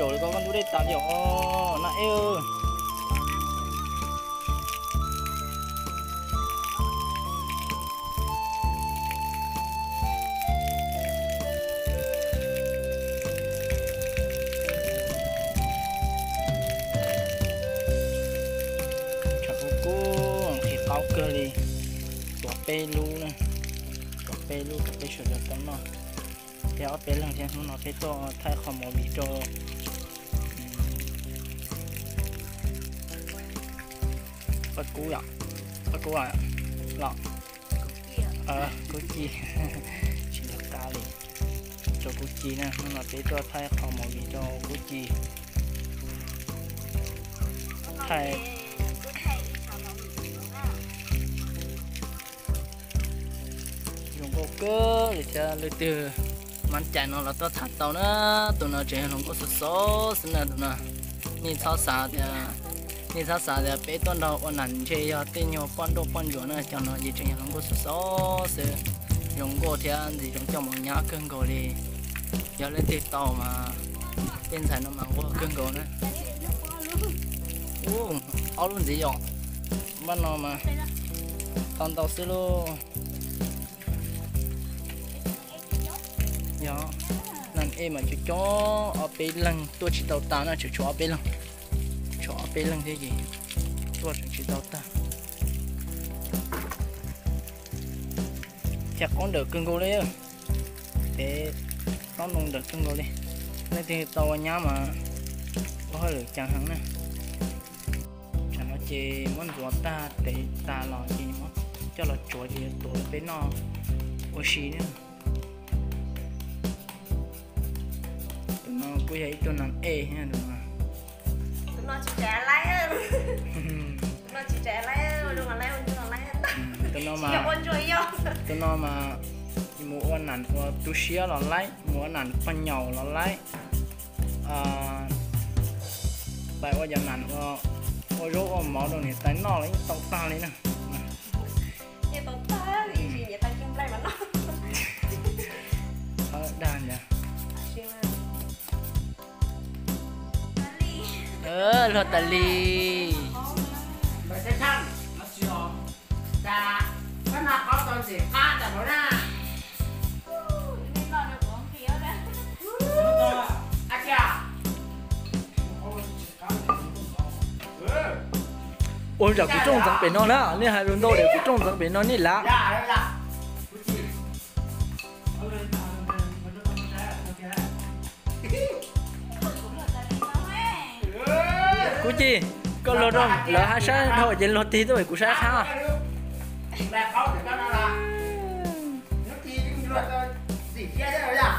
Zaum li koj koj ntub dej tas li os, nab ej. Tshav kub kub nqhis qaub kawg li. Tuav peb lub na, tuav peb lub rau peb sawv daws tau noj. Thiab ob peb leeg thiab, hnub no peb tuaj thaij qho movie rau Paj Kub, Paj Kub los Kub Ci, tsis nco qab li. Rau Kub Ci na, hnub no peb tuaj thaij qho movie rau Kub Ci. Thaij zoo nkauj kawg li thiab, leej twg mab cai no los tuaj tham tau na. Tus no tseem yog hluas nkauj xov xov xwb na tus no. Nej txhob xav tias, nej txhob xav tias peb tuaj nrog ua nam ntshe yog tej nyuag poj nrauj poj ntsuam na, cov no ces tseem yog hluas nkauj xov xov xwb. Zoo nkauj thiab ntxim zoo coj mus nyab kawg nkaus li. Yog leej twg tau mas tej ntxhais no mas nquag kawg nkaus na. Ub, ob lub ntxiv yom, npaj no mas tau ntau xwb lauj. Yog, nam ej mas coob coob, ob peb leeg tuaj tsis tau tas na, tseem tshuav ob peb leeg, tshuav ob peb leeg thiab ces tuaj tseem tsis tau tag. Chav qaub ntawm kawg nkaus li, peb tob ntoo ntawm kawg nkaus li. Leej twg tau ua nyab mas ua hauj lwm cas heev na. Tsam no ces muab ntxuav tag tev tas los ces muab coj los tsuav ces yuav tuav rau peb noj ua si na. Tus no kuj yog ib tug nam ej thiab tus no. Tus no tsis tseem laib, tus no tsis tseem laib, ua zoo laib, ua zoo laib. Tus no mas, tus no mas mus ua nam ua tu siab los laib, mus ua nam pog nyaum los laib, pais ua cov nam ua, ua zaub ua mov rau niam tais noj los yeej tau tag li na. Dag ntag. Luag tas li. Ua, tsam kuv rooj ntxeev pem no na, nej hais lus ntau li, kuv rooj ntxeev pem no nej lav. Kuv Ci, koj luag rau lawv hab saib dhau ces luag tig tuaj kuv saib qab.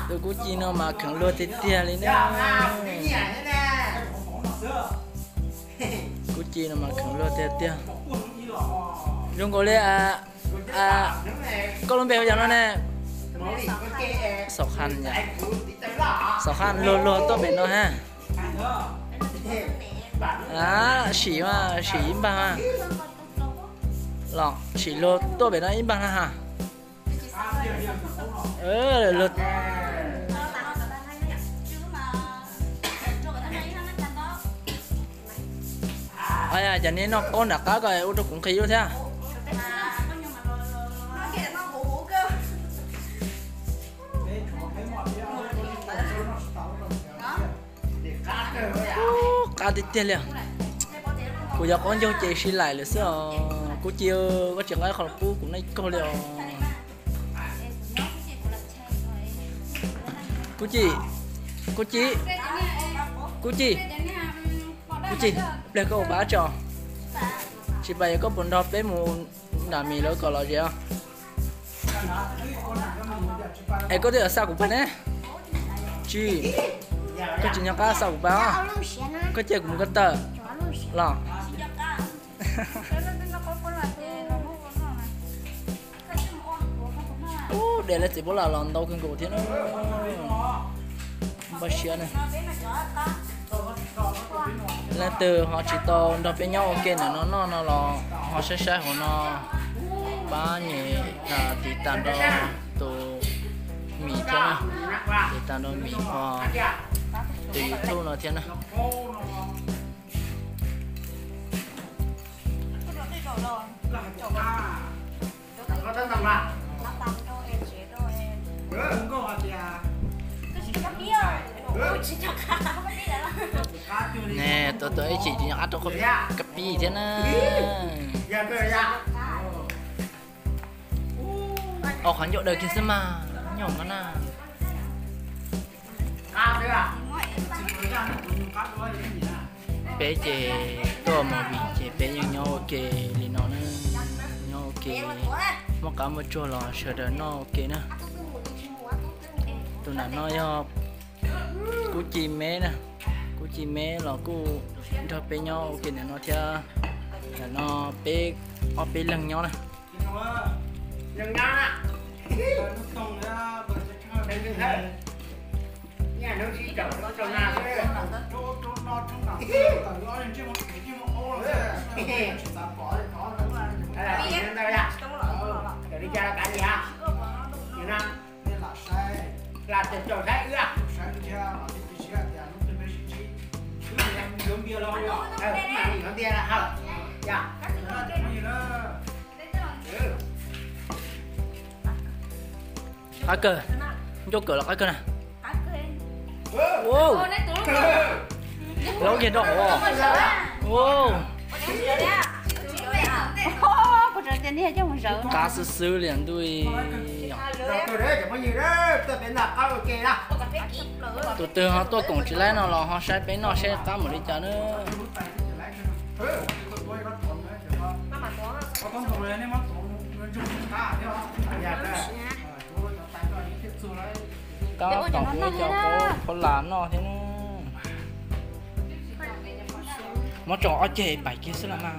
Tus Kuv Ci no mas kheev luag tiag tiag li na. Kuv Ci no mas kheev luag tiag tiag. Zoo nkaus li, koj lub npe hu yog no ne? Xaum Qha, Xaum Qha luag luag tuaj pem no hab. Sim mas, sim ib npag mas. Los sim luag tuaj pem no ib npag na has. Cov nej noj qaub nram qab ko ua rau kuv nqhis lub thiab. Qab tiag tiag li. Kuv yog qaub ncaug ces sib laim lawm xwb os. Kuv Ci, koj tsis nqa qhov los pub kuv noj ib kaug li os. Kuv Ci, Kuv Ci, Kuv Ci, Kuv Ci, pliag koj ua pab tso. Tsis pais koj puas nrog peb mus nram mis lawv kom lom zem os? Es koj twb xa kuv pais ne? Tsis, koj tsis nco qab xa kuv pais os. Koj cia kuv mus ko taw los. Ub, de lawv txiv puab lam los ntau kawg nkaus thiab na. Npaj siab na. Leej twg ho tsis tau nrog peb nyob ua ke ntawm no noj no los ho saib saib hauv no, pab nyem tiv tas nrog tus mis thiab na, tiv tas nrog mis os. tus YouTube no thiab na. Ne, tuav tuav ib chim tsis nco qab rau qhov kab pib thiab na. Ua qhov ncauj daws kiag xwb mas, nyob no na. Peb ces tuaj movie ces peb yeej nyob ua ke li no na, nyob ua ke, muaj qab muaj tsuag los sawv daws noj ua ke na. Tus nram no yog Kub Ci Meb na, Kub Ci Meb los kuj nrog peb nyob ua ke ntawm no thiab. Ntawm no peb ob peb leeg nyob na. Qab kawg, ncauj kawg los qab kawg na. Laub kiag rau hauv. Qab xwb xwb li ntuj. Tus twg ho tuaj koom tsis laib no los ho saib peb noj seb qab mus li cas na. Qab tom kuv cov qhaub las noj thiab na. Muab tso ob ceg pais kiag xwb los mas.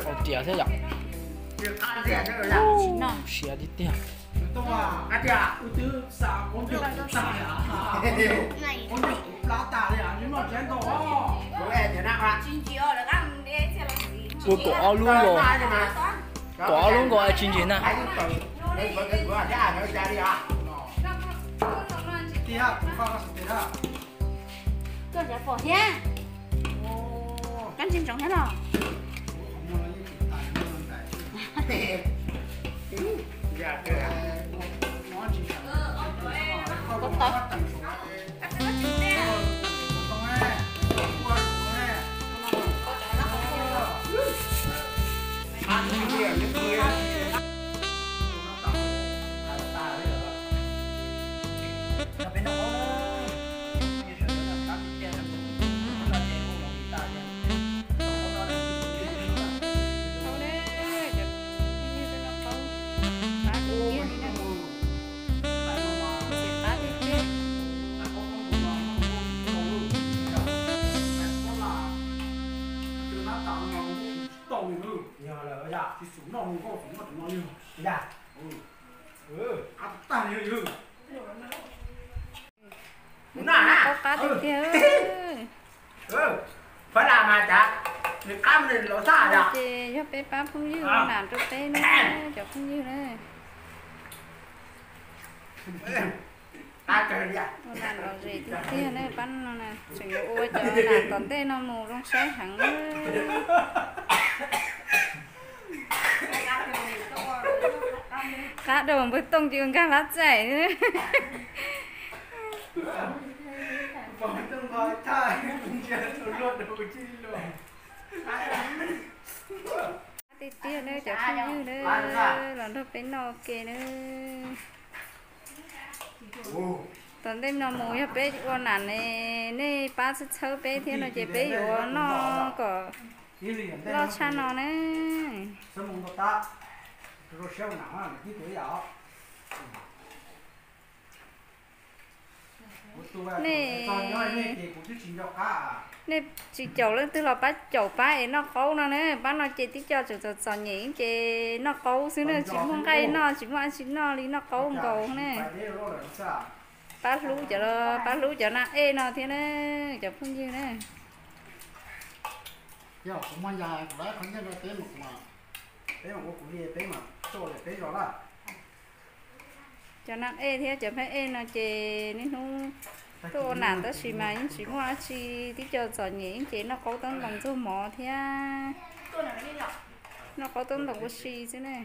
Hauv tias thiab yom. Siav tiag tiag. Ua kaum ob lub nkaus, kaum ob lub nkaus tsis ntsis na. Koj tseem pom thiab. Koj ntsia ntsoov thiab los? Koj tau. Qab qab tiag tiag. Ces yog peb pab phooj ywg ua nam rau peb na, cov phooj ywg na. Ua nam lom zem tiag tiag na, pab no tseem yuav ua cov nam tom ntej no mus zoo saib heev na. Qab rau npawg Tooj ces ua nkag hlab txaim. Tiag tiag na cov phooj ywg na, los nrog peb noj ua ke na. Tom ntej no mus yog peb ua nam ne, nej pab txhawb txhawb peb thiab no ces peb yuav noj kom loj tshaj no na. Nej, nej tsis caum leej twg los pab caum pab es noj qaub no na, pab no ces tib co tseem txom txom nyem ces noj qaub xwb na, tsis muaj nqaij noj, tsis muaj dab tsi noj li, noj qaub nkaus na. Pab hlub cov, pab hlub cov nas ej no thiab na, cov phooj ywg na. Yog kuv muaj yas kuv lab qhov nyiaj no peb mus, peb mus ua kuv li peb mas tuaj li peb zos lawm. Cov nas ej thiab cov phab ej no ces niaj hnub tuaj ua nas tab sis mas yeej tsis muaj dab tsi, tib co txom nyem ces noj qaub taub ntoos ntxuag mov thiab, noj qaub taub ntoos ua si xwb ne.